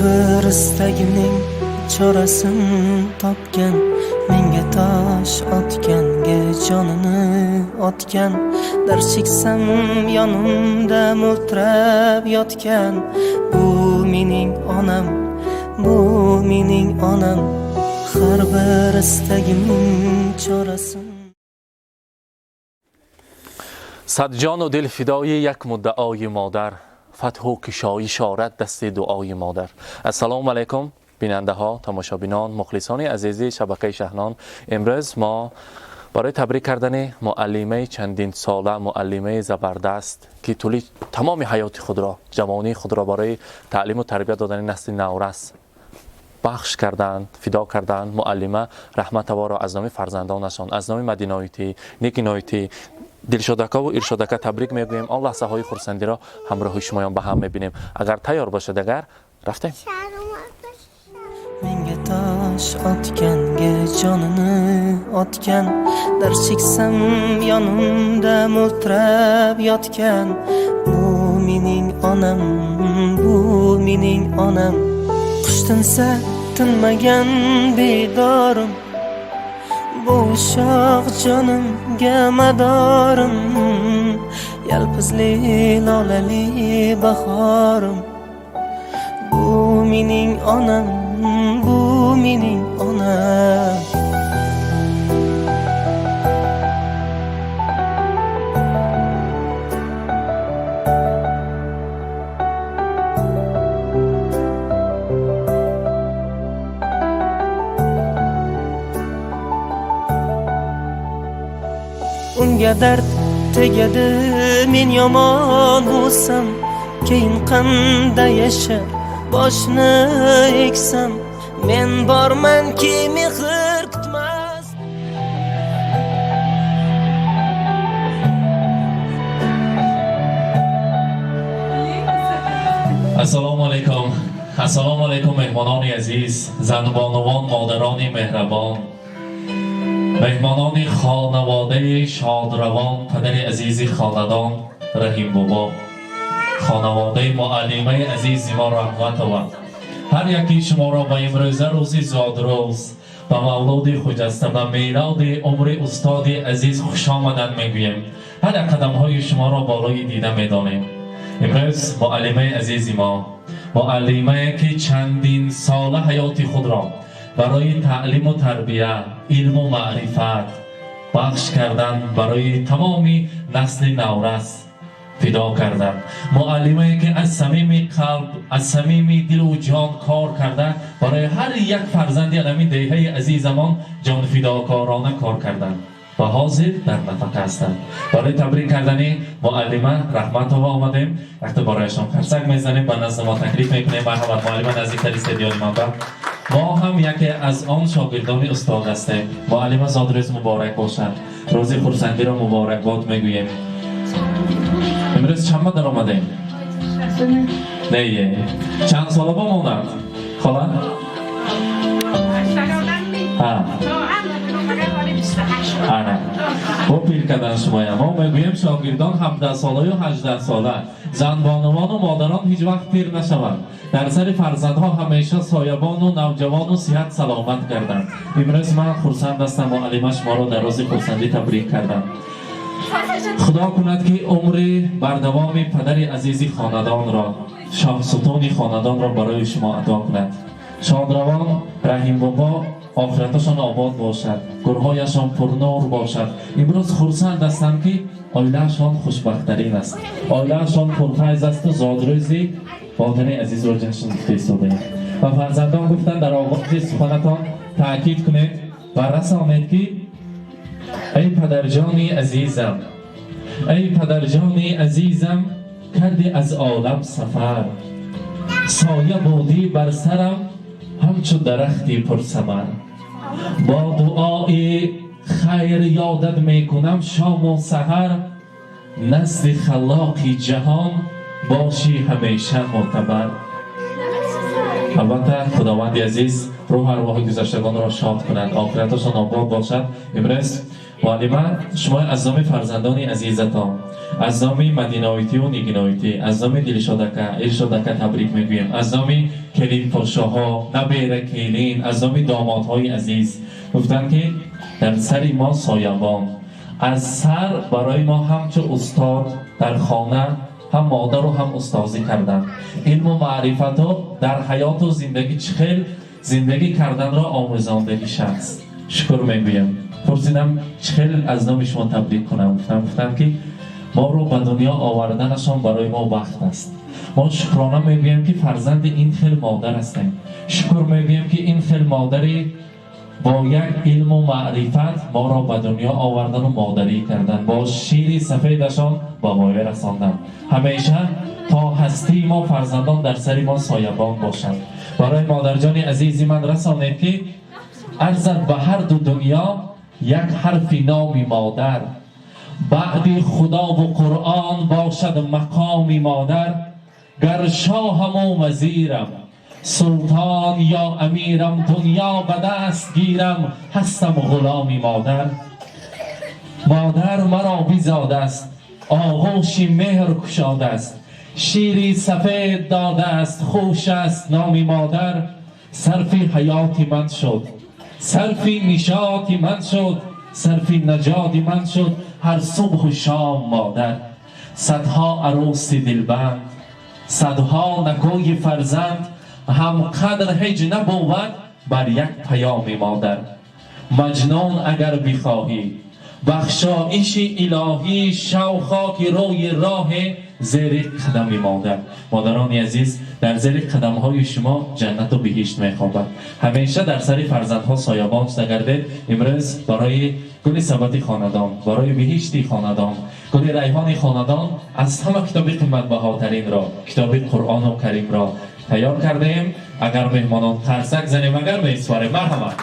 Bir istagimning chorasin topgan, menga tosh otganga jonini otgan, dard cheksam yonimda mo'ltirab yotgan. Bu mening onam, bu mening onam. Har bir istagimning chorasin. Сад ҷону дил фидои як муддаои модар, фатҳу кишоиш орад дасти дуои модар. Ассалому алайкум, бинандаҳо, тамошобинон, мухлисони азизи шабакаи Шаҳнон. Имрӯз мо барои табрик кардани муаллимаи чандинсола, муаллимаи забардаст, ки тӯли тамоми ҳаёти худро, ҷавонии худро барои таълиму тарбият додани насли наврас бахш карданд, фидо карданд, муаллима Раҳматоворо аз номи фарзандонашон, аз номи Мадиноитӣ, Никиноитӣ, Дилшодака ву Иршодака табрик мегӯем. Он лаҳзаҳои хурсандиро ҳамроҳи шумоён ба ҳам мебинем. Агар тайёр бошад, агар рафтем. Menga tosh otganga jonini otgan, dard cheksam yonimda mo'ltirab yotgan. Bu mening onam, bu mening onam. Qush tinsa tinmagan bedorim, bu ushoq jonimga madorim, yalpizli lolali bahorim. Bu mening onam, bu mening onam. Unga dard tegadi men yomon bo'lsam, keyin qanday yashar boshni egsam? Men bormanki, mehr kutmas. Ассалому алайкум, ассалому алайкум, меҳмонони азиз, занбонувон, модарони меҳрабон, меҳмонони хонаводаи шодравон, падари азизи хонадон Раҳимбобо, хонаводаи муаллимаи азизи мо Раҳматова. Ҳар яки шуморо ба имрӯза рӯзи зодрӯз, ба мавлуди хуҷаста, ба мелоди умри устоди азиз хушомаданд мегӯем. Ҳар як қадамҳои шуморо болои дида медонем. Имрӯз муаллимаи азизи мо, муаллимае ки чандин сола ҳаёти худро барои таълиму тарбия, илму маърифат бахш кардан, барои тамоми насли наврас фидо карданд, муаллимае ки аз самими қалб, аз самими дилу ҷон кор карда, барои ҳар як фарзанди ҳамин деҳаи азизамон ҷонфидокорона кор карданд ва ҳозир дар нафақа ҳастанд. Барои табрик кардани муаллима Раҳматова омадем. Якта барояшон қарсак мезанем, ба назди мо таклиф мекунем. Марҳамат, муаллима, наздиктари стадиони манба. Мо ҳам яке аз он шогирдони устод ҳастем. Муаллима, зодрӯз муборак бошад, рӯзи хурсандиро муборакбод мегӯем. Имрӯз чандма даромадем? Не, чанд сола бомонад, хола? Ҳа, ана бо пир кардан шумоя. Мо мегӯем, шогирдон 17-солаю 18-сола. Занбонувону модарон ҳеҷ вақт пир нашаванд, дар сари фарзандҳо ҳамеша соябону навҷавону сиҳат саломат гарданд. Имрӯз ман хурсанд ҳастам, муаллима, шуморо дар рӯзи хурсандӣ табрик кардам. Худо кунад, ки умри бардавоми падари азизи хонадонро, шоҳсутуни хонадонро барои шумо ато кунад. Шодравон Раҳимбобо охираташон обод бошад, гурҳояшон пурнур бошад. Имрӯз хурсанд ҳастам, ки оилаашон хушбахттарин аст, оилаашон пурфайз асту зодрӯзи модари азизро ҷашн гирифта истодаем. Ва фарзандон гуфтанд, дар оғози суханатон таъкид кунед ва расонед, ки эй падарҷони азизам, эй падарҷони азизам, кардӣ аз олам сафар, соя будӣ бар сарам ҳамчу дарахти пурсамар. Бо дуои хайр ёдат мекунам шому саҳар, назди Халлоқи ҷаҳон бошӣ ҳамеша мӯътабар. Албатта, Худованди азиз рӯҳ арвоҳи гузаштагонро шод кунад, охираташон обод бошад. Имрӯз муаллима, шумо аз номи фарзандони азизатон, аз номи Мадиноитию Нигиноитӣ, аз номи Дилшодака, Иршодака табрик мегӯем, аз номи келинпошоҳо, набера келин, аз номи домодҳои азиз. Гуфтанд, ки дар сари мо соябон, аз сар барои мо ҳамчу устод дар хона ҳам модару ҳам устозӣ карданд. Илму маърифату дар ҳаёту зиндагӣ чӣ хел зиндагӣ карданро омӯзондагӣ шахс. Шукр мегӯям. Пурсидам, чӣ хел аз номи шумо табрик кунам? Гуфтам, ки моро ба дунё оварданашон барои мо бахт аст. Мо шукрона мегӯем, ки фарзанди ин хел модар ҳастем. Шукр мегӯем, ки ин хел модари бо як илму маърифат моро ба дунё овардану модарӣ кардан, бо шири сафедашон ба воя расондан. Ҳамеша то ҳастии мо фарзандон дар сари мо соябон бошанд. Барои модарҷони азизи ман расонед, ки арзад ба ҳар ду дунё як ҳарфи номи модар, баъди Худову Қуръон бошад мақоми модар. Гар шоҳаму вазирам, султон ё амирам, дунё ба даст гирам, ҳастам ғуломи модар. Модар маро бизодааст, оғӯши меҳр кушодааст, шири сафед додааст, хуш аст номи модар. Сарфи ҳаёти ман шуд, сарфи нишоти ман шуд, сарфи наҷоти ман шуд ҳар субҳу шом модар. Садҳо арӯси дилбанд, садҳо накӯи фарзанд ҳам қадр ҳеҷ набувад бар як паёми модар. Маҷнун агар бихоҳӣ бахшоиши илоҳӣ, шав хоки рӯи роҳе зери қадами модар. Модарони азиз, дар зери қадамҳои шумо ҷаннату биҳишт мехобад. Ҳамеша дар сари фарзандҳо соябон шуда гардед. Имрӯз барои гули сабати хонадон, барои биҳишти хонадон, гули райҳони хонадон аз ҳама китоби қиматбаҳотаринро, китоби Қуръону Каримро тайёр кардаем. Агар меҳмонон қарсак занем, агар месупорем, марҳамат.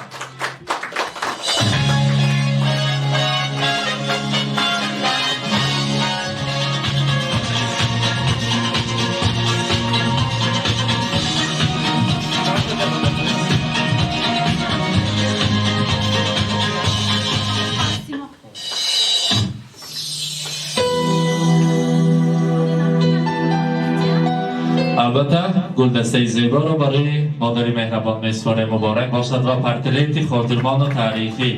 Албатта, гулдастаи зеборо барои модари меҳрабон месупорем, муборак бошад, ва портрети хотирмону таърихӣ,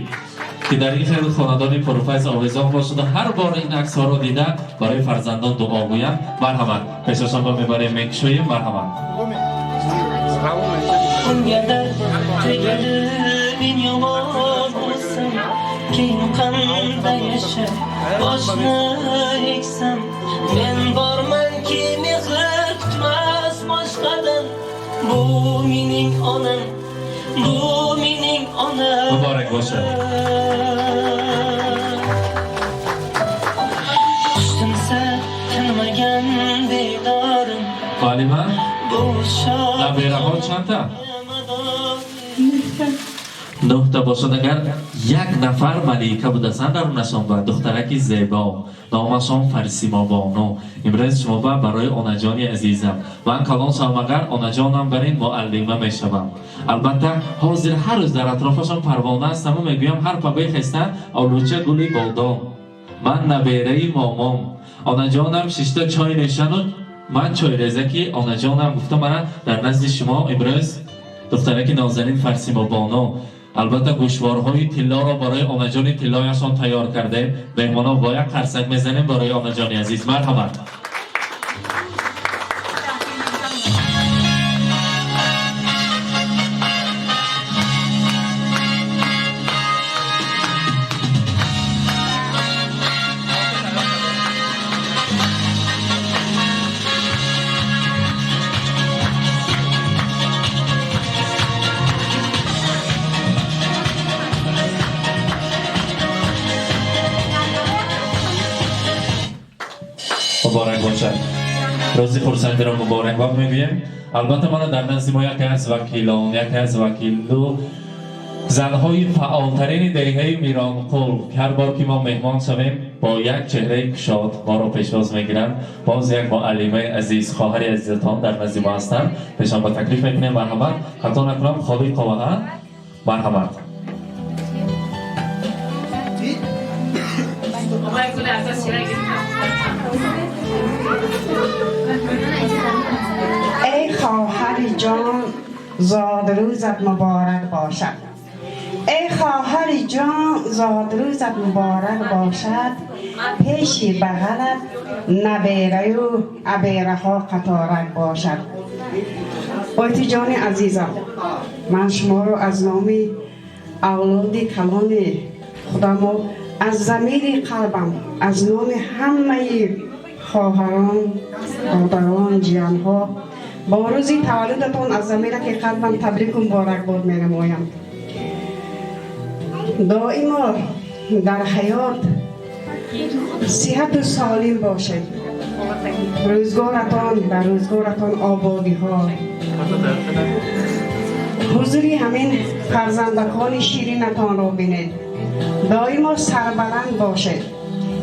ки дар ин хел хонадони пурфайз овезон бошад ва ҳар бор ин аксҳоро дида барои фарзандон дуо гӯянд. Марҳамат, пешашонро мебарем, мекушоем, марҳамат. Unga dard tegadi, men yomon bo'lsam, keyin qanday yashab boshni egsam? Men bormanki, mehr kutmas boshqadan. Bu mening onam, bu mening onam. Muborak bo'lsin. Qush tinsa tinmagan bedorim. Muallima, Bu shod nabiraho чандта? Нӯҳта бошад. Агар як нафар малика будасан дар унашон ба духтараки зебо, номашон Фарсимобону. Имрӯз шумо ба барои онаҷони азизам, ман калон шавам, агар онаҷонам бар ин муаллима мешавам. Албатта, ҳозир ҳар рӯз дар атрофашон парвона ҳастаму мегӯям, ҳар пагоҳи хеста олуча гули бодом, ман набераи момом, онаҷонам шишта чой нешану ман чойрезаки онаҷонам гуфта, мана дар назди шумо имрӯз духтараки нозанин Фарсимобону. Албатта, гӯшворҳои тиллоро барои онаҷони тиллояшон тайёр кардаем. Меҳмонон, бо як қарсак мезанем барои онаҷони азиз, марҳамат. Муборак бошад, рӯзи хурсандиро муборакбод мегӯем. Албатта, мана дар назди мо яке аз вакилон, яке аз вакилу Занҳои фаъолтарини деҳаи Миронқул, ҳар бор ки мо меҳмон шавем, бо як чеҳраи кушод моро пешвоз мегиранд. Боз як муаллимаи азиз, хоҳари азизатон дар назди мо ҳастанд. Пешон ба таклиф мекунем, марҳамат. Хато накунам, Холиқова, ҳа? Марҳамат. Эй хоҳари ҷон, зодрӯзат муборак бошад. Эй хоҳари ҷон, зодрӯзат муборак бошад. Пеши бағалат набераю абераҳо қаторак бошад. Ойтиҷони азизам, ман шуморо аз номи авлоди калони худамо, аз замири қалбам, аз номи ҳамаи хоҳарон, додарон, ҷиянҳо бо рӯзи таваллудатон аз замираки қалбам табрику муборакбод менамоям. Доимо дар ҳаёт сиҳату солим бошед. Рӯзгоратон, дар рӯзгоратон ободиҳо, ҳузури ҳамин фарзандакони ширинатонро бинед. Доимо сарбаланд бошед.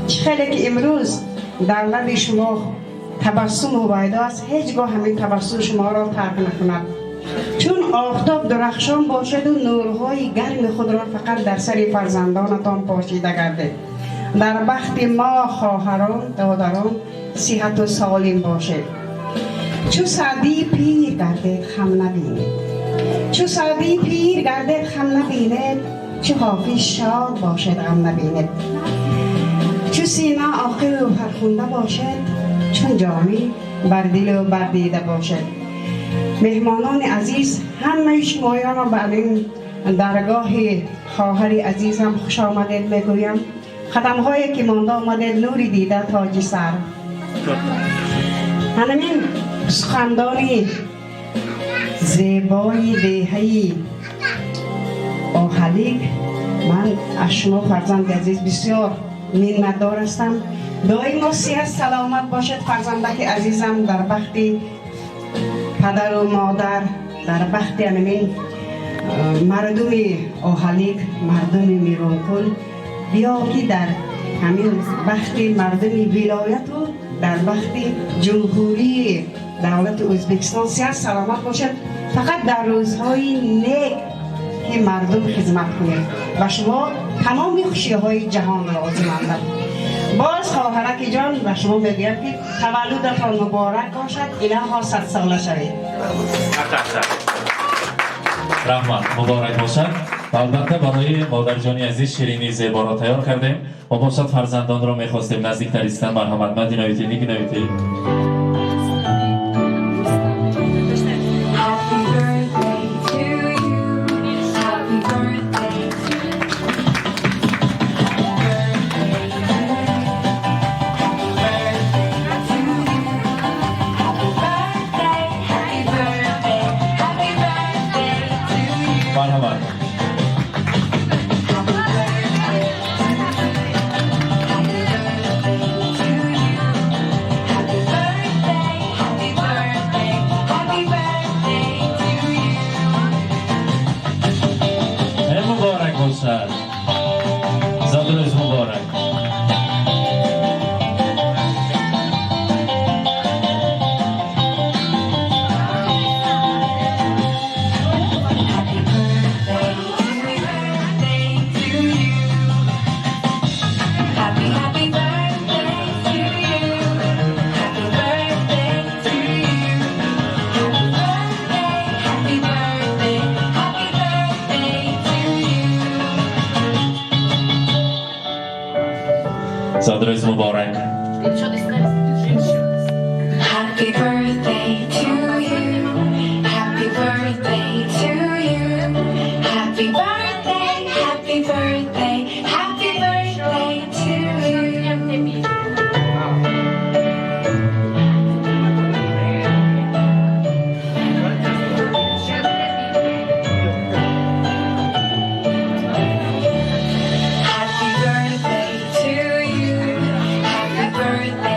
Чӣ хеле ки имрӯз дар лаби шумо табассум ҳувайдо аст, ҳеҷ гоҳ ҳамин табассум шуморо тарк накунад. Чун офтоб дурахшон бошеду нурҳои гарми худро фақат дар сари фарзандонатон пошида гардед. Дар бахти мо, хоҳарон, додарон, сиҳату солим бошед. Чу Саъдии пир гардед, хам набинед. Чу Саъдии пир гардед, хам набинед. Чу Ҳофиз шод бошед, ғам набинед. Чу Сино оқилу фархунда бошед, чун Ҷомӣ бар дилу бар дида бошед. Меҳмонони азиз, ҳамаи шумоёнро ба ин даргоҳи хоҳари азизам хуш омадед мегӯям. Қадамҳое ки монда омадед, нури дида, тоҷи сар. Ҳанамин сухандони зебои деҳаи Оҳалик, ман аз шумо, фарзанди азиз, бисёр миннатдор ҳастам. Доимо сиҳат саломат бошед, фарзандаки азизам, дар бахти падару модар, дар бахти анамин мардуми Оҳалик, мардуми Миронқул, биё ки дар ҳамин бахти мардуми вилояту дар бахти ҷумҳурии давлати Ӯзбекистон сиҳат саломат бошад. Фақат дар рӯзҳои нек ки мардум хизмат кунед, ба шумо тамоми хушиҳои ҷаҳонро орзумандам. Боз, хоҳараки ҷон, ба шумо мегӯям ки таваллудатон муборак бошад, илоҳо 100 сола шавед. Раҳмат, муборак бошад. Ва албатта, барои модарҷони азиз ширинии зеборо тайёр кардем ва бошад, фарзандонро мехостем наздиктар истан. Марҳамат, Мадинавети, Нигинавети. Happy birthday to you. Happy birthday to you. Happy birthday to you. Happy birthday, happy birthday, happy birthday to you. Марҳамат. Happy birthday to you. Happy birthday to you. Happy birthday, happy birthday, happy birthday to you. Э, муборак бошад, зодрӯз муборак. Happy birthday to birthday to you. Happy, happy birthday to you. Happy birthday to you. Happy birthday, happy birthday, happy birthday to you. Зодрӯз муборак. Happy birthday to you. Happy birthday to you. Happy birthday, happy birthday, happy birthday to you. Happy birthday to you. Happy birthday.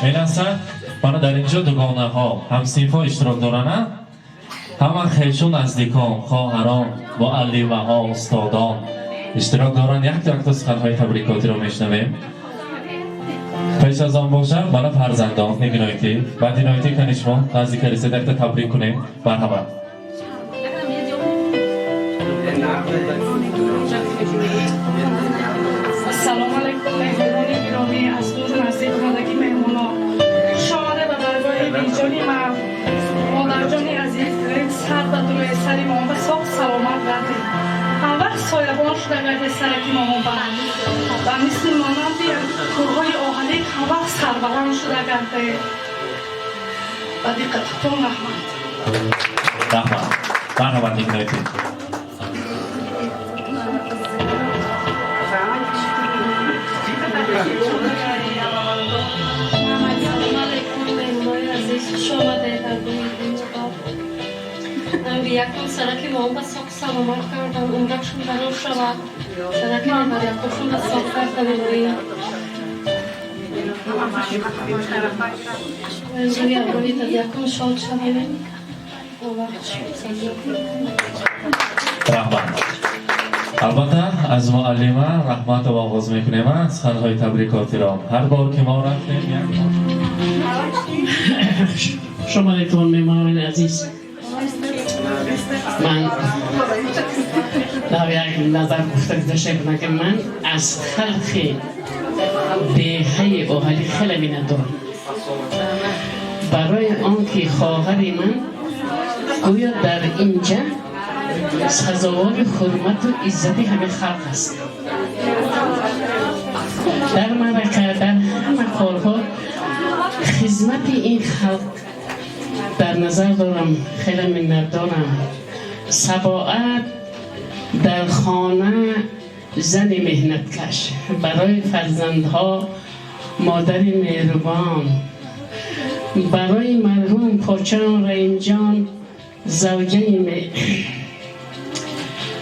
Ин аста мана дар инҷо дугонаҳо, ҳамсинфҳо иштирок доранд, ҳама хешу наздикон, хоҳарон, муаллимаҳо, устодон иштирок доранд. Якто якто суханҳои табрикотиро мешунавем. Пеш аз он бошам, мана фарзандон Нигиноити ва Диноити, кани шумо наздика ресед, якта табрик кунем. Марҳамат. Ассалому алайкум, меҳмонони гиромӣ, аз дур наздик омадагӣ меҳмонон. Хуш омада ба даргоҳи беҷони ман. Модарҷони азиз, сар ба дурӯи сари мо ба соқ саломат гардед. Ҳамвақт соябон шуда гардед сараки момо ба мисли монанди кӯрҳои оҳанӣ ҳамвақт сарбаланд шуда гардед. Ба диққататон раҳмат. Раҳмат. Марҳамат, Нигиноити. Салом алайкум, меҳмонои азиз, хуш омадед даргоҳи якум. Сараки мо ба соқ саломат кардан, умрашон барор шавад, сараки мебарякошон ба соқ кардан. Якум шод шавем. Раҳмат. Албатта, аз муаллима Раҳматова оғоз мекунем суханҳои табрикотиро. Ҳар бор ки мо рафтем, як Хуш омадедтон, меҳмонони азиз. Ман дар як назар гуфта гузашта будам, ки ман аз халқи деҳаи Оҳалӣ хеле миннатдорам, барои он ки хоҳари ман гӯё дар инҷа сазовори ҳурмату иззати ҳамин халқ аст. Дар маърака, дар ҳама корҳо хизмати ин халқ дар назар дорам. Хеле миннатдорам. Сабоат дар хона зани меҳнаткаш, барои фарзандҳо модари меҳрубон, барои марҳум Почон Раимҷон завҷаи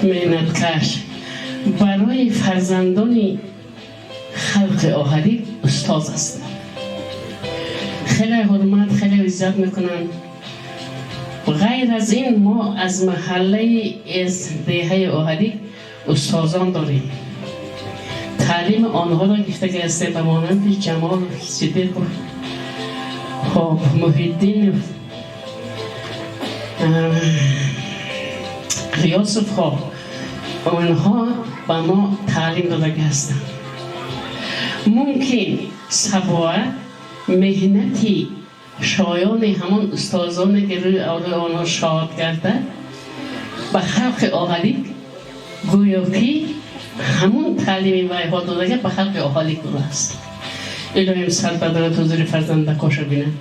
меҳнаткаш, барои фарзандони халқи Оҳалӣ устоз аст. Хеле ҳурмат, хеле иззат мекунанд. Ғайр аз ин, мо аз маҳаллаи аз деҳаи Оҳалӣ устозон дорем, таълими онҳоро гирифта ҳастем, ба монанди Ҷамол Сидиқов, хоб, Муҳиддинов, Ғиёсовҳо. Онҳо ба мо таълим додагӣ ҳастанд. Мумкин Сабоа меҳнати шоёни ҳамон устозоне ки рӯи авлои онҳо шод гардад, ба халқи Оҳалик гӯё ки ҳамон таълими вайҳо додага ба халқи Оҳалик будааст. Илоҳим сарбадарат ҳузури фарзандакоша бинад.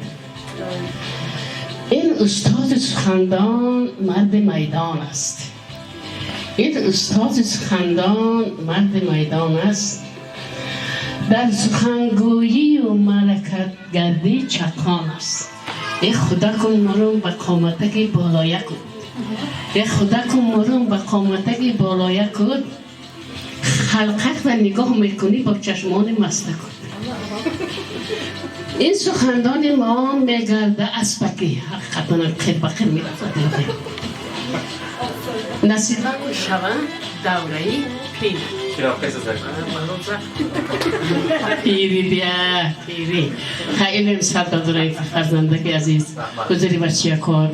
Ин устоди сухандон марди майдон аст. Ин устоди сухандон марди майдон аст, дар сухангӯию маъракатгардӣ чаққон аст. Э худакун мурум ба қоматаки болоя куд, э худакун мурум ба қоматаки болоя куд, халқак ва нигоҳ мекунӣ бо чашмони маста куд. Ин сухандони мо мегарда аспаки ҳақиқатан қир ба қир мерафтад. Насибам шава давраи пир пири, бия пири хаилем сардадураи фарзандаки азиз, ҳузури бачия кор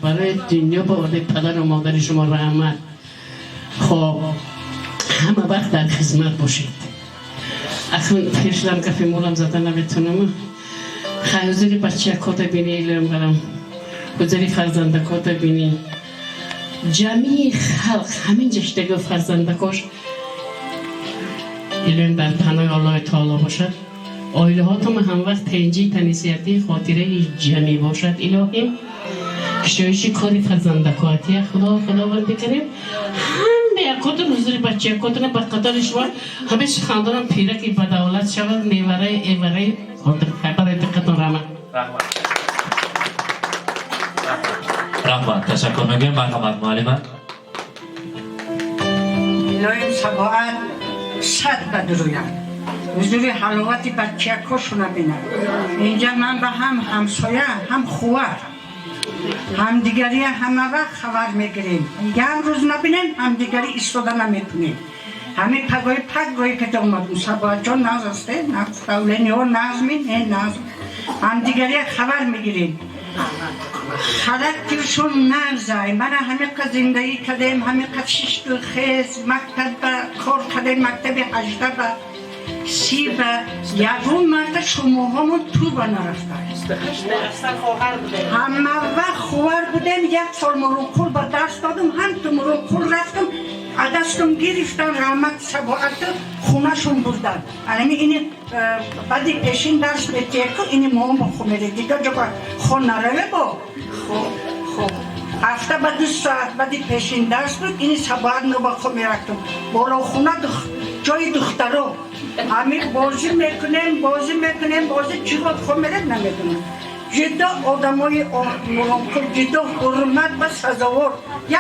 барои дунё ба овардаи падару модари шумо раҳмат. Хоб, ҳама вақт дар хизмат бошед. Акнун пешдам гапи мулам зада наметунам. Хай, ҳузури бачиякота бини, илм барам, ҳузури фарзандакота бини. Ҷамъии халқ ҳамин ҷаштаго фарзандакош илм дар паноҳи Аллоҳи таоло бошад. Оилаҳотон ҳамвақт тинҷӣ, танисиятӣ, хотираи ҷамъӣ бошад. Илоҳим, кушоиши кори фарзандакоатия худо худованд бикунем. Ҳама якотон ҳузури бачаякотона ба қатори шумо ҳамаи сухандонам пираки ба давлат шавад, мевараи эвараи. Барои диққатон раҳмат. Раҳмат, ташаккур мегӯем. Марҳамат, муаллима. Илоҳим, Сабоат сад ба дуруяд. Ҳузури ҳаловати баччакошона бинад. Инҷа ман ба ҳам ҳамсоя, ҳам хувар. Ҳамдигария ҳама вақт хабар мегирем. Як рӯз набинем, ҳамдигарӣ истода наметунем. Ҳамин пагоҳи пагоҳи ки омадум, Сабоҳатҷон нағз асте, нағз, давлениҳо нағзми, не нағз. Ҳамдигария хабар мегирем. Характершон нағзай. Мана ҳамиқа зиндагӣ кардем, ҳамиқа шишту хез, мактаба кор кардем, мактаби 18 ба 30 ба ягон марта шумоҳомон туба нарафта. Ҳама вақт хувар будем, як сол Мурунқул ба дарс додум, ҳам ту Мурунқул рафтум, дастум гирифтан Раҳмат Сабоату хунашон бурдан. Анами ини баъди пешин дарс метияку ини моом ба хо мере, дигар ҷо ба хон нараве бо. Хоб, хоб. Ҳафта ба 2 соат баъди пешин дарс буд, ини Сабоат но ба хо мерафтум. Болохуна ҷои духтаро. Ҳамин бозӣ мекунем, бозӣ мекунем, бозӣ чӣ ход хо меред намедонам. Ҷиддо одамои Муронқул ҷиддо ҳурмат ба сазовор.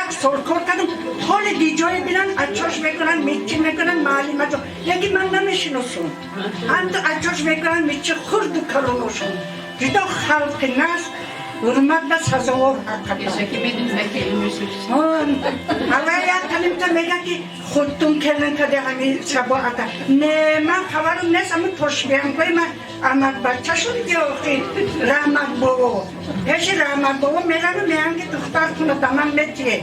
Як сол кор кардам, ҳоли диҷое бинан ачош мекунанд, мичи мекунанд маълимаҷо. Лекин ман намешиносам. Ҳамту ачош мекунанд мичи хурду калоношон. Ҷиддо халқи нас ҳурмат ба сазовор ҳақиқатан. Ҳала як калимта мега ки худтун келин каде ҳами Сабоата. Не, ман хабарам нест, ами тошбиянкои ман амак бачашон диохи Раҳмат бобо. Пеши Раҳмат бобо мерану меян ки духтартуна ба ман метие.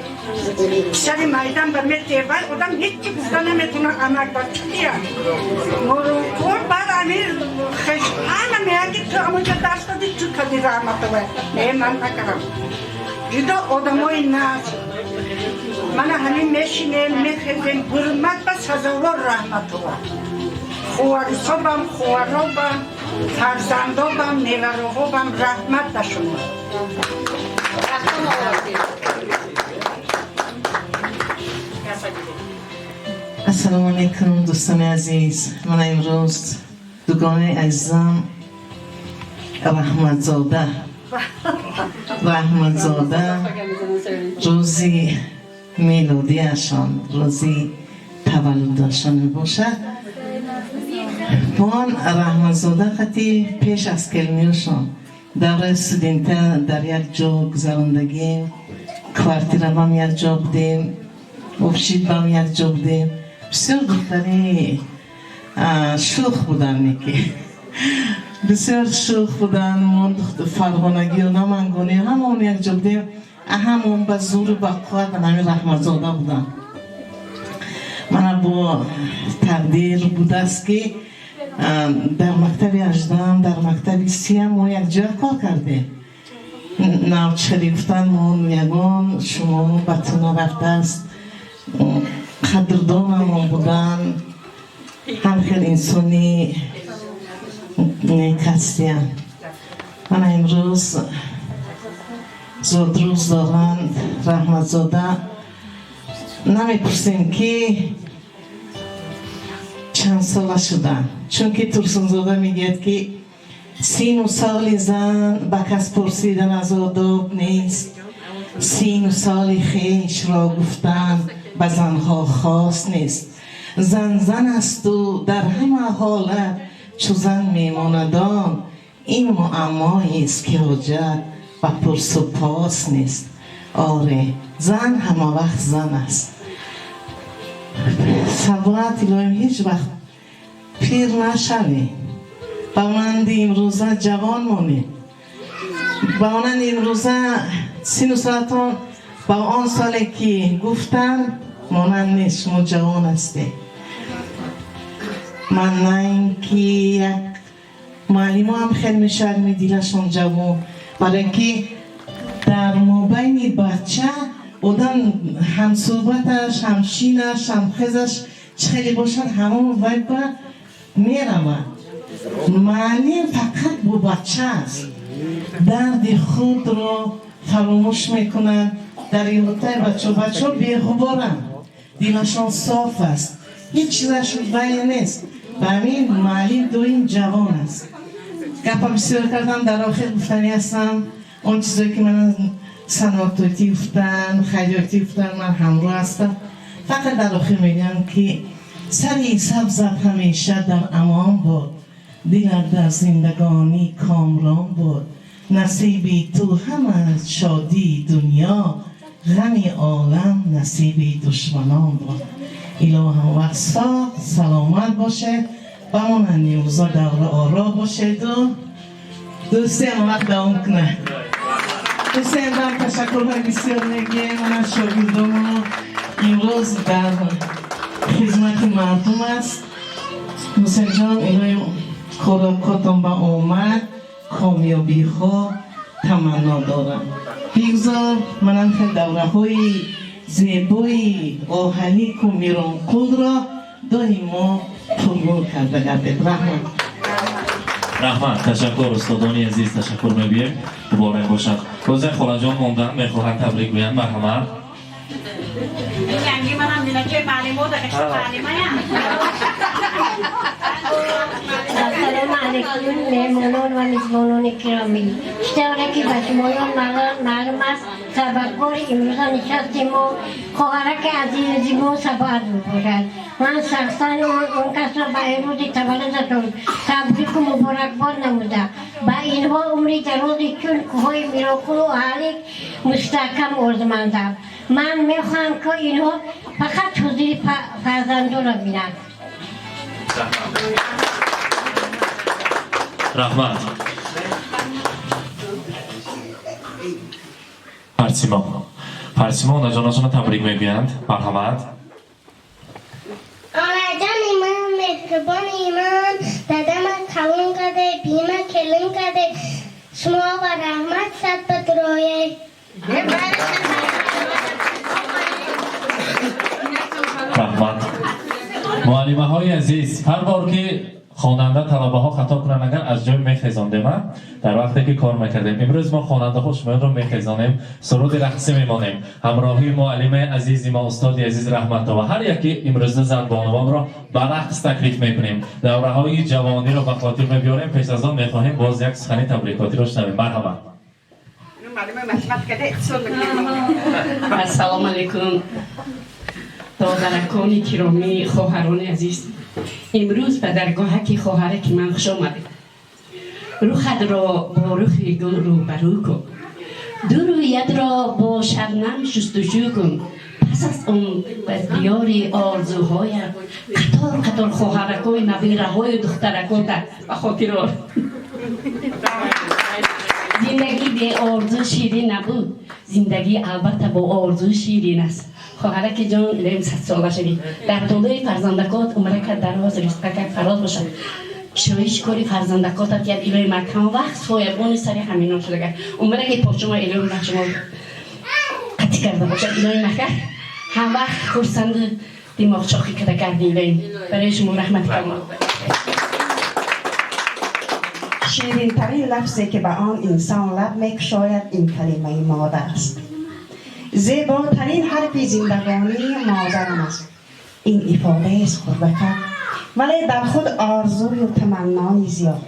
Писари майдан ба метие. Вай одам ҳечи гуфта наметуна амак бача дия. Мурунқул баъд ами хеш ҳама меян ки ту амонҷа дарс додӣ, чӯ кади Раҳматова. Не, ман накардам. Ҷудо одамои нағз. Мана ҳамин мешинем, мехезем, ҳурмат ба сазовор Раҳматова. Хуварисобам, хуваробам, фарзандобам, невароҳобам раҳмат ба шумо. Ассалому алайкум, дӯстони азиз. Ман имрӯз дугонаи азизам Раҳматзода. Раҳматзода рӯзи мелодияшон, рӯзи таваллудашон мебошад. Мон Раҳматзода хати пеш аз келмиёшон давраи студента дар як ҷо гузарондагим, квартира бам як ҷо будем, общит бам як ҷо будем. Бисёр духтари шӯх будан, неки бисёр шӯх будан. Мо фарғонагиё, намангониё ҳамаон як ҷо будем. Ҳамон ба зуру ба қувват ҳамин Раҳматзода будан. Мана бо тақдир будааст ки дар мактаби 18-ам, дар мактаби 30-ам мо якҷоя кор кардем. Навчари гуфтан мо ягон шумо ба ту нарафтааст, қадрдонамон будан, ҳар хел инсони нек ҳастиян. Мана имрӯз зодрӯз доранд Раҳматзода. Намепурсем ки чанд сола шуданд, чунки Турсунзода мегӯяд ки сину соли зан ба кас пурсидан аз одоб нест, сину соли хешро гуфтан ба занҳо хос нест. Зан зан асту дар ҳама ҳолат чу зан мемонадон, ин муаммоест ки ҳоҷат ба пурсу пос нест. Оре, зан ҳама вақт зан аст. Сабоат илоҳим ҳеҷ вақт пир нашавед, ба монанди имрӯза ҷавон монед, ба монанди имрӯза сину солатон ба он соле ки гуфтам монанд нест, шумо ҷавон ҳастед. Ман на ин ки як муаллимо ҳам хел мешавад медилашон ҷавон, барои ин ки дар мобайни бача одам ҳамсӯҳбаташ, ҳамшинаш, ҳамхезаш чӣ хеле бошад, ҳамон вай ба меравад. Муаллим фақат бо бача аст, дарди худро фаромӯш мекунад дар иҳотаи бачаҳо. Бачаҳо беғуборанд, дилашон соф аст, ҳеҷ чизашон вай нест. Ба ҳамин муаллим доим ҷавон аст. Гапа бисёр кардам, дар охир гуфтанӣ ҳастам он чизое ки ман саноатотӣ гуфтан, хайриётӣ гуфтан, ман ҳамроҳ ҳастам. Фақат дар охир мегӯям ки Сари сабзат ҳамеша дар амон буд, дилат дар зиндагонӣ комрон буд. Насиби ту ҳама шодии дунё, ғами олам насиби душманон буд. Илоҳам вақт соғ саломат бошед, ба монанди имрӯза давра оро бошеду дӯстӣ ҳама вақт давом кунад. Ҳусейн, бар ташаккурҳои бисёр мегӯем. Ман аз шогирдомо имрӯз дар хизмати мардум аст. Ҳусейнҷон, илоҳи коротон ба омад, комёбиҳо таманно дорам. Бигзор манам хел давраҳои зебои Оҳалику Миронқулро доимо пурнур карда гардед. Раҳмат. Раҳмат, ташаккур, устодони азиз, ташаккур мегӯем, муборак бошад. Рӯза холаҷон мондан мехоҳанд табрик гӯянд, марҳамат. Yangi manam minakay ma'lumot ma'limayam. Ассалому алайкум, меҳмонон ва мизбонони гиромӣ. Чӣ тавре ки ба шумоён маълум аст, сабабгори имрӯза нишасти мо хоҳараки азизи мо Сабоат мебошад. Ман шахсан он касро ба рӯзи таваллудашон табрику муборакбод намуда, ба инҳо умри дарози чун кӯҳҳои Миронқулу Оҳалик мустаҳкам орзумандам. Ман мехоҳам, ки инҳо фақат ҳузури фарзандонро бинанд. Раҳмат. Фарсимо, Фарсимо онаҷонашонро табрик мегӯянд, марҳамат. Онаҷони ман, меҳрубони ман, дадама калон карде, бима келин карде, шумо ба раҳмат, сад ба дуроед. Раҳмат. Муаллимаҳои азиз, ҳар бор ки хонанда, талабаҳо хато кунанд, агар аз ҷой мехезондем, дар вақте ки кор мекардем. Имрӯз мо хонандаҳо шуморо мехезонем, суруди рақсӣ мемонем ҳамроҳии муаллимаи азизи мо, устоди азиз Раҳматова. Ҳар яки имрӯза занбонувонро ба рақс таклиф мекунем, давраҳои ҷавониро ба хотир мебиёрем. Пеш аз он мехоҳем боз як сухани табрикотиро шунавем, марҳамат. Ассалому алайкум, додаракони киромӣ, хоҳарони азиз. Имрӯз ба даргоҳаки хоҳараки ман хуш омадед. Рухатро бо рухи гул рӯбарӯ кун, ду рӯятро бо шабнам шустушӯ кун. Пас аз он ба диёри орзуҳоят қатор қатор хоҳаракои, набираҳою духтаракота ба хотир ор. Зиндагӣ беорзу ширин набуд, зиндагӣ албатта бо орзу ширин аст. Хоҳараки ҷон, илоҳим садсола шавӣ, дар толаи фарзандакот умракат дароз, ризқакат фароз бошад. Шоиш кори фарзандакотат як илоҳи макам вақт соябони сари ҳаминон шудага. Умраки подшома илоҳи ба шумо қатӣ карда бошад. Илоҳи мака ҳам вақт хурсанду димоғчоқӣ карда гарди. Илоҳим барои шумо раҳмати калон. Ширинтарин лафзе ки ба он инсон лаб мекушояд, ин калимаи модар аст. Зеботарин ҳарфи зиндагонӣ модарам аст. Ин ифодаест хурдакак, вале дар худ орзую таманнои зиёд,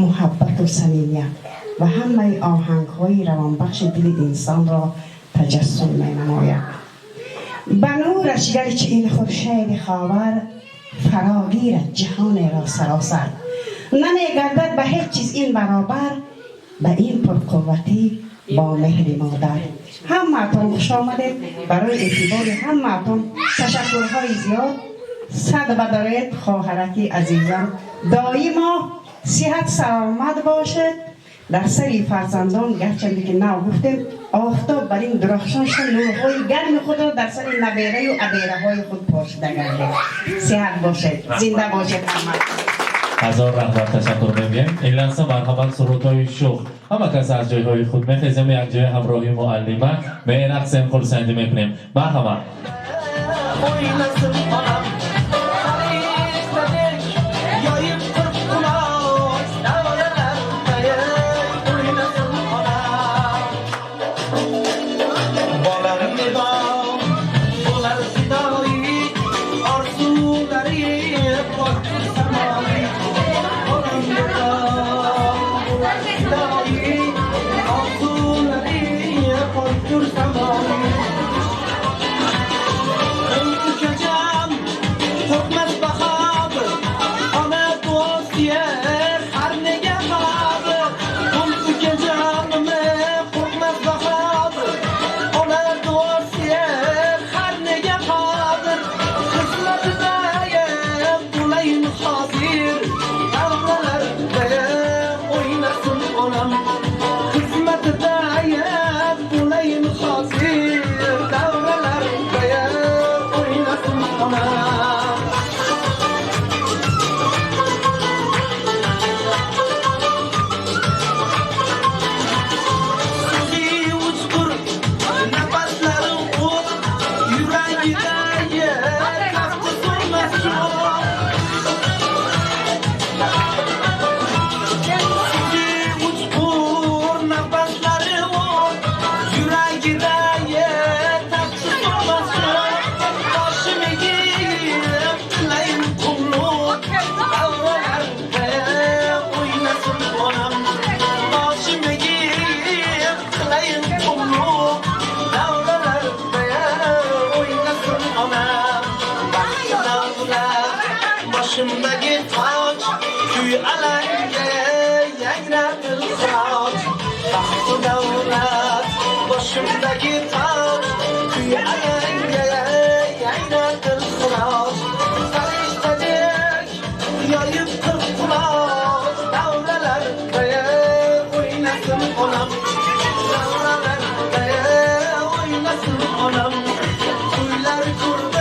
муҳаббату самимият ва ҳамаи оҳангҳои равонбахши дили инсонро таҷассум менамояд. Ба нураш гарчи ин хуршеди ховар фарогирад ҷаҳонеро саросар, намегардад ба ҳеҷ чиз ин баробар ба ин пурқувватӣ бо меҳри модар. Ҳамаатон хуш омадед. Барои эътибори ҳамаатон ташаккурҳои зиёд. Сад бадоред, хоҳараки азизам, доимо сиҳат саломат бошед. Дар сари фарзандон, гарчанде ки нав гуфтем, офтоб бар ин дурахшон шуда, нурҳои гарми худро дар сари набераю абераҳои худ пошида гардед. Сиҳат бошед, зинда бошед ҳама. Ҳазор раҳмат, ташаккур мегӯем. Ин лаҳза марҳамат, сурудҳои шух. Ҳама кас аз ҷойҳои худ мехезем, якҷоя ҳамроҳи муаллима мерақсем, хурсандӣ мекунем. Марҳамат. O'ynasin onam farishtadek yoyib qirq quloch davralarday o'ynasin onam. Bolam medon bo'lar fidoyi, orzulari pokdir samoyi. Bolam medon bo'lar fidoyi, orzulari pokdir samoyi. Ey ukajon. Boshimdagi toj kuy alanga yangrar dilxiroj baxtu davlat boshimdagi toj kuy alanga yangrar dilxiroj farishtadek yoyib 40 quloch davralarda o'ynasin onam davralarda o'ynasin onam to'ylar ko'rdi.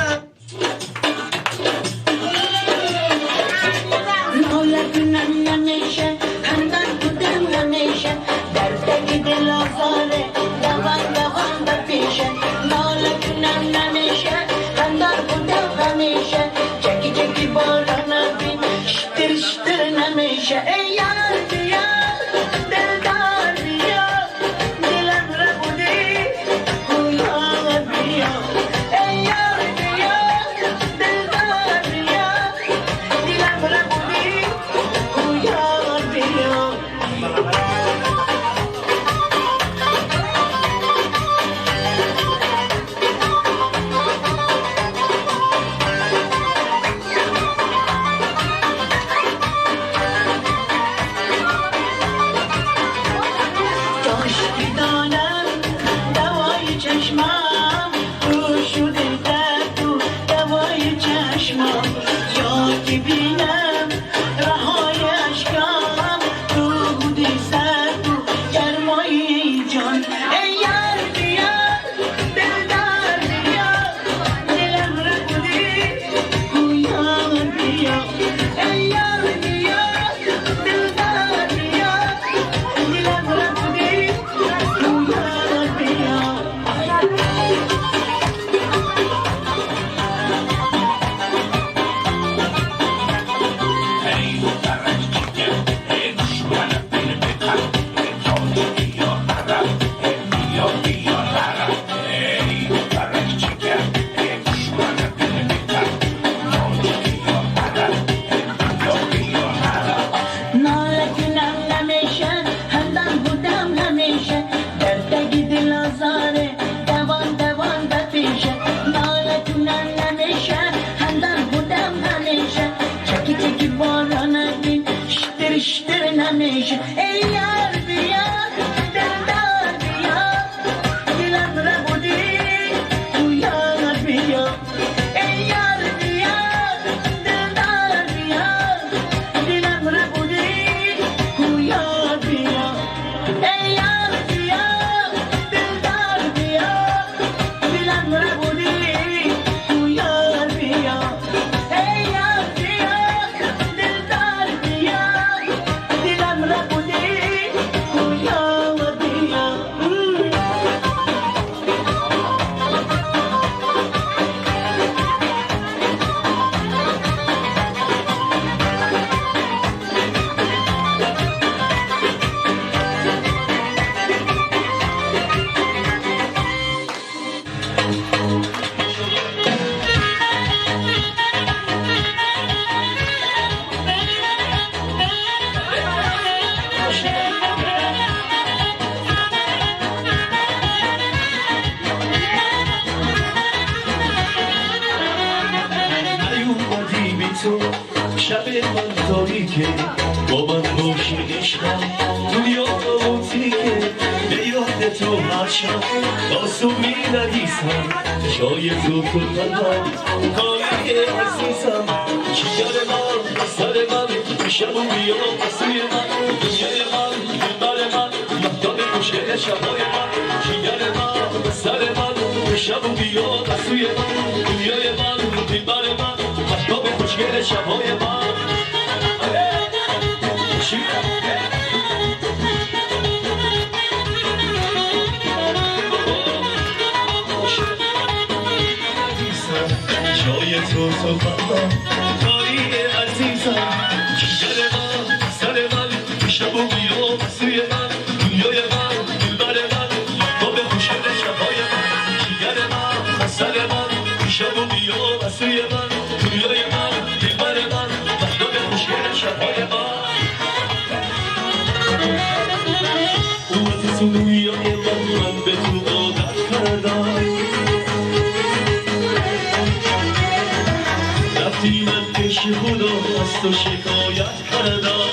Пеши Худо аз ту шикоят кардам.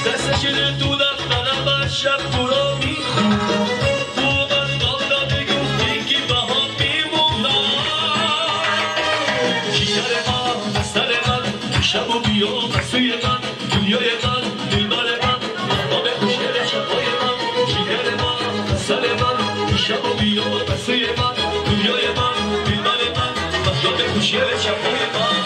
Қиссаи ту дафтарам ва шаб туро мехондам. Ту ба ман мегуфтӣ, ки баҳо мемонам. Ҷигари ман, сари ман, шабу биё ба сӯи ман, дунёи ман, дилбари ман, моҳтоби хушгели шабҳои ман. Ҷигари ман, сари ман, шабу биё ба сӯи ман, дунёи ман, дилбари ман, моҳтоби хушгели шабҳои ман.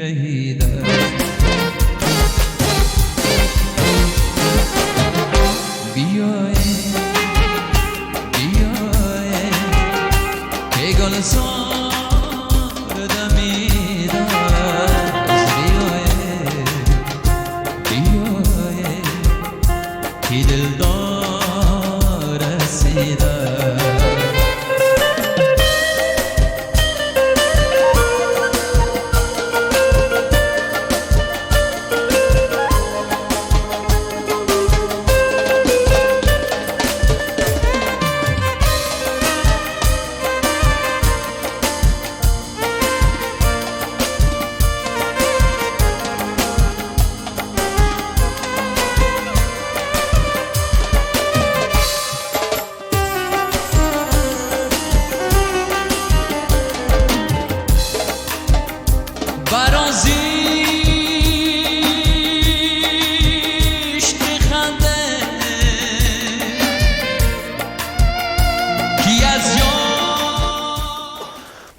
جهیده. بیای بیای که گل سار دمیده است، بیای بیای که دلدار رسیده.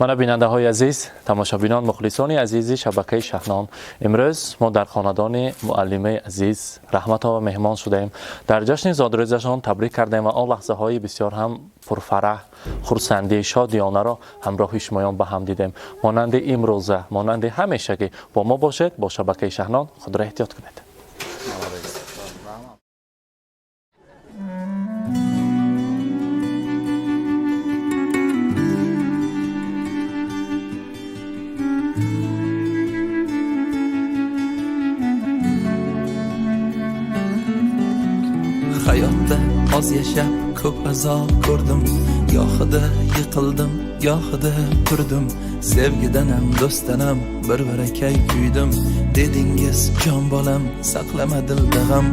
Мана бинандаҳои азиз, тамошобинон, мухлисони азизи шабакаи Шаҳнон, имрӯз мо дар хонадони муаллимаи азиз Раҳматова меҳмон шудаем. Дар ҷашни зодрӯзашон табрик кардем ва он лаҳзаҳои бисёр ҳам пурфараҳ, хурсандӣ, шодиёнаро ҳамроҳи шумоён ба ҳам дидем. Монанди имрӯза, монанди ҳамешагӣ бо мо бошед, бо шабакаи Шаҳнон худро эҳтиёт кунед. Hayotda oz yashab ko'p azob ko'rdim, gohida yiqildim, gohida turdim, sevgidan ham do'stdan ham bir barakay kuydim. Dedingiz jon bolam saqlama dilda g'am,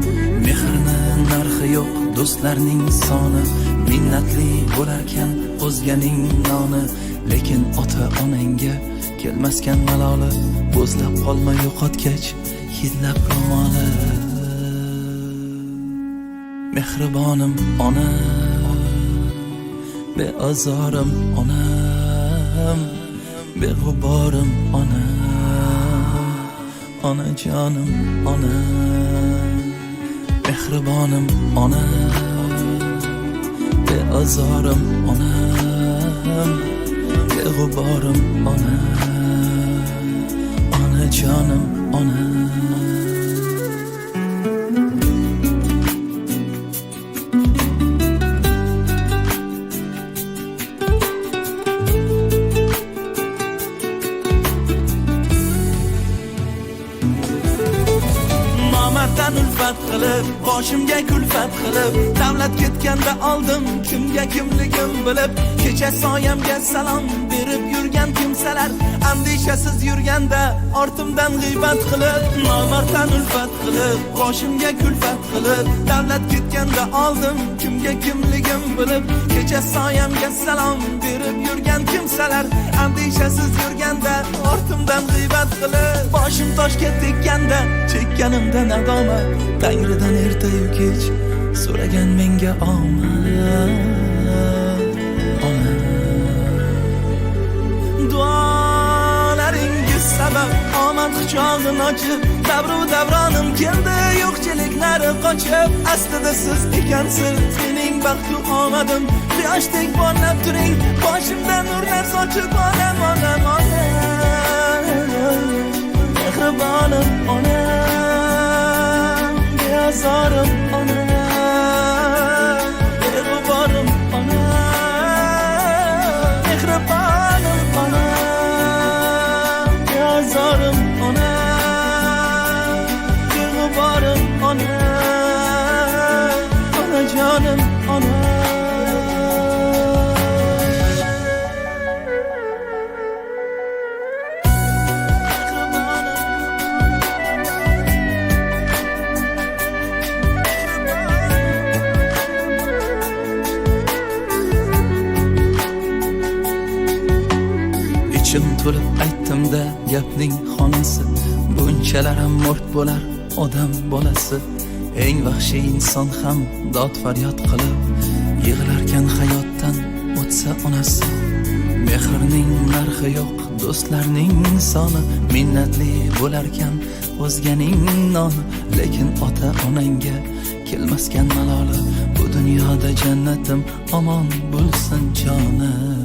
mehrni narxi yo'q do'stlarning soni, minnatli bo'larkan o'zganing noni, lekin ota onangga kelmaskan maloli, bo'zlab qolma yo'qotgach hidlab ro'moli. Mehribonim onam, beazorim onam, beg'uborim onam, onajonim onam. Mehribonim onam, beazorim onam, beg'uborim onam, onajonim onam. Boshimga kulfat qilib, davlat ketganda oldim, kimga kimligim bilib, kecha soyamga salom berib yurgan kimsalar, andishasiz yurganda ortimdan g'iybat qilib, nomarddan ulfat qilib, boshimga kulfat qilib, davlat ketganda oldim, kimga kimligim bilib, kecha soyamga salom berib yurgan kimsalar, andishasiz yurganda ortimdan g'iybat qilib, boshim toshga tekkanda chekkanimda nadomat, Tangridan ertayu kech so'ragan menga omad, ona. Duolaringiz sabab omad quchog'ini ochib, davru davronim keldi, yo'qchiliklari qochib, aslida siz ekansiz mening baxtu omadim, quyoshdek porlab turing, boshimda nurlar sochib, onam, onam, onam, mehribonim onam, beazorim onam, beg'uborim onam, mehribonim onam, beazorim onam, beg'uborim onam, onajonim onam. Ichim to'lib aytdim-da gapning xonasi, bunchalar ham mo'rt bo'lar odam bolasi. Eng vahshiy inson ham dod faryod qilib yig'larkan hayotdan o'tsa onasi. Mehrning narxi yo'q, Do'stlarning soni minnatli bo'larkan o'zganing noni, lekin ota onangga kelmaskan maloli. Bu dunyoda jannatim omon bo'lsin jonim.